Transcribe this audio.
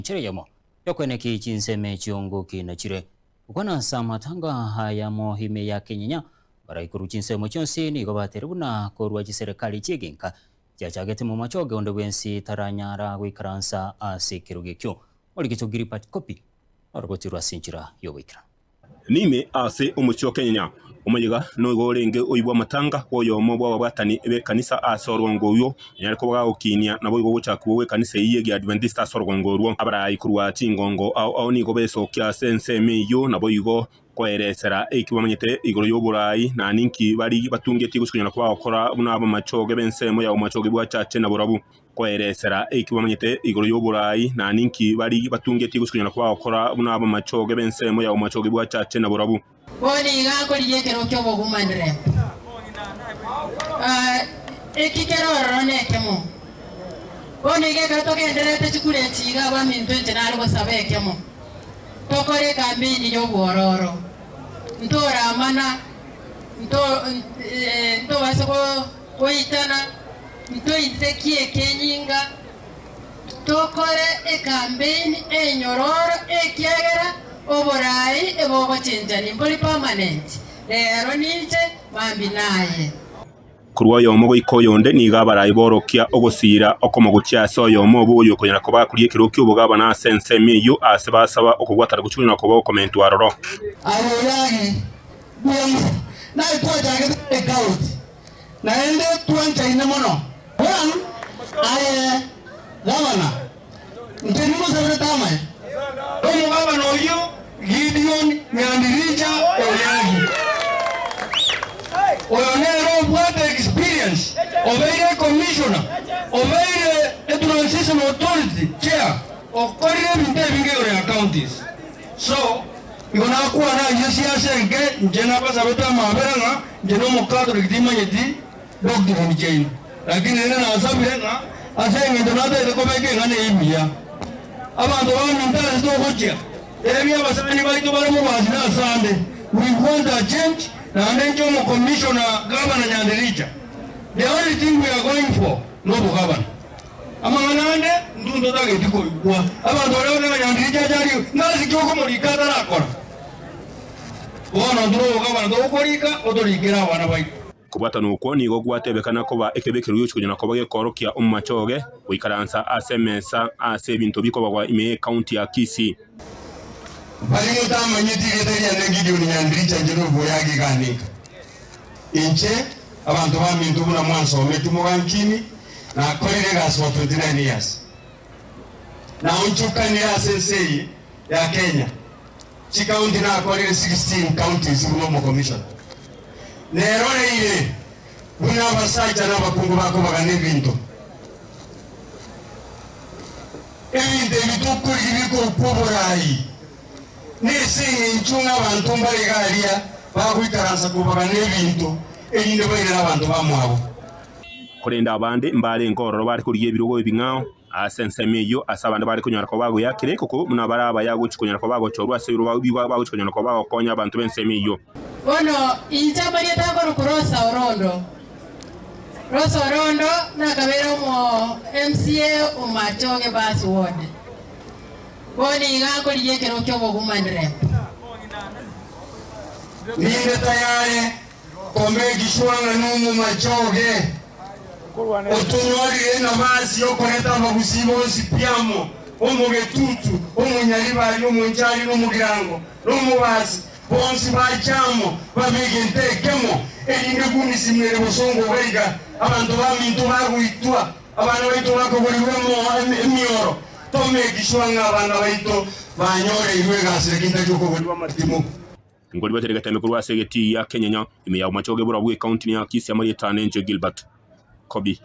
enchera eyemo y'okoenekia chinsemo echio ngokina chire. Gokwana ase amatanga ayamo ime ya Kenyenya, barai korwa chinsemo chionsi nigo bateire buna korwa chiserekari chi'egenka chiachagete momachoge onde bwensi taranyara goikaransa ase ekerogo ekio. Morigecho Gilbert Kopi orogotirwe ase enchera y'ogoikeranu. Nime ase omochie o Kenyenya. Omoyega noigo orenge oibwe amatanga bw'oyomo bw'ababwatani b'ekanisa ase orogongo oywo, onyare koba gagokinia naboigo ogochakigwa gw'ekanisa eyio y'Egiadventista ase orogongo orwo. Abarai korwa chingongo ao ao nigo besokia ase ensemo eyio, naboigo koeresera eki bamanyete igoro y'oborai na ninki baria batungetie gose konyara koba bagokora buna abamachoge b'ensemo ya omochoge bw'achache na borabu. Koeresera eki bamanyete igoro y'oborai na ninki baria batungetie gose konyara koba bagokora buna abamachoge b'ensemo ya omochoge bw'achache na borabu. Bono iga nkorigia ekero ki'obogumanire. Eki kere ororo nekemo. Bono iga ekero togendererete chikura echi iga abaminto inche nare gosaba ekemo. Tokore ekampeini y'obwororo. Ntoramana, nto ntobase goitana, ntoinsekie ekenyinga, Tokore ekampeini enyororo ekiagera oborai ebogochenchani mbori permanent, rero ninche mambi naye. Korwa oyomo goika oyonde nigo abarai borokia ogosiira okomo gochia ase oyomo obo oyokonyara koba akoria ekerogo ki'obogabana ase ensemo eyio aase basaba okobwatana gochia konyara koba okomentwa aroro. Aye oyagi, mbuya mono. Naye twachagete breakout. Naende twanchaine mono. Bono aye gavana, inche nimosaberete amaya. Omogabana oyio Gideon Nyandirija Oyagi, oyo nere obwate experience, obeire ecommissioner, obeire etransition authority chair, okorire ebinto ebinge igoro ya counties. So igo nakwana ayio siasa enke, inche nabasabete amabera ng'a inche nomokatoliki timanyeti doctrine chiaino, lakini rende nasabire ng'a ase engencho natagete kobeka eng'ana eye buya, abanto baminto ase togochia, tebia abasani baito bare mobasi na asande, we want a change, naende inche omokomishona gavana Nyandiricha, the only thing we are going for nobogavana. Amang'ana ande intwe ntotageti koigwa. Abanto baria babe ng'a Nyandiria aria ng'ase ki okomorika atarakora? Bono intwe nobogabana togokorika otorikere abana baito. Kobwatana okwo nigo gwatebekana koba ekebekerero giochia konyara koba gekoorokia omomachoge goikaransa ase emesa ase ebinto bikobagwa ime y'ecounty ya Kisii. Baria motamanyeti erieta riane Gideoni Nyandiricha inche noboyagi iga ninka. Inche, abanto baminto buna mwansometie mogankini, nakorire egasi for 29 years. Naonchokanire ase ense eye ya Kenya, chicounty nakorire 16 counties buna omocommissioner. Neroreire buna abasacha na abakungu bakobagana ebinto. Ebinto ebi tokorigia bikorokwa oborai. Nese engencho ng'a abanto mbare iga aria bagoikaransa kobagana ebinto, erinde bairere abanto bamwabo. Korende abande mbarenge ororo bare korigia ebirogo ebing'ao ase ensemo eyio, ase abande bare konyara koba bagoyakera ekoko, buna bare abaya gochia konyara koba bagochorwa ase ebirogo bagochia konyara koba bagokonya abanto b'ensemo eyio. Bono inche amarieta akorokwa Rosa Orondo. Rosa Orondo nakabeire omo MCA o Machoge Bus Ward. Bono iga nkorigia ekerogo ki'obogumanire. Ninde tayare komegishwa ng'a nomomachoge otonyorire enabasi y'okoreta abagusii bonsi pi amo, omogetutu, omonyaribari, omonchari, na omogirango, na omobasi, bonsi bache amo babe egento ekemo, erinde gunisimu ere bosongo iga iga, abanto baminto bagoitwa. Abana baito bakogorirwe emioro, tomekishwa ng'a abana baito banyoreirwe egasi lakini tari okogorirwa amatimo. Ngori batere getembe korwa ase egetii gia Kenyenya, ime ya Bomachoge borabwo ecounty ya Kisii amarieta nenche Gilbert Kobi.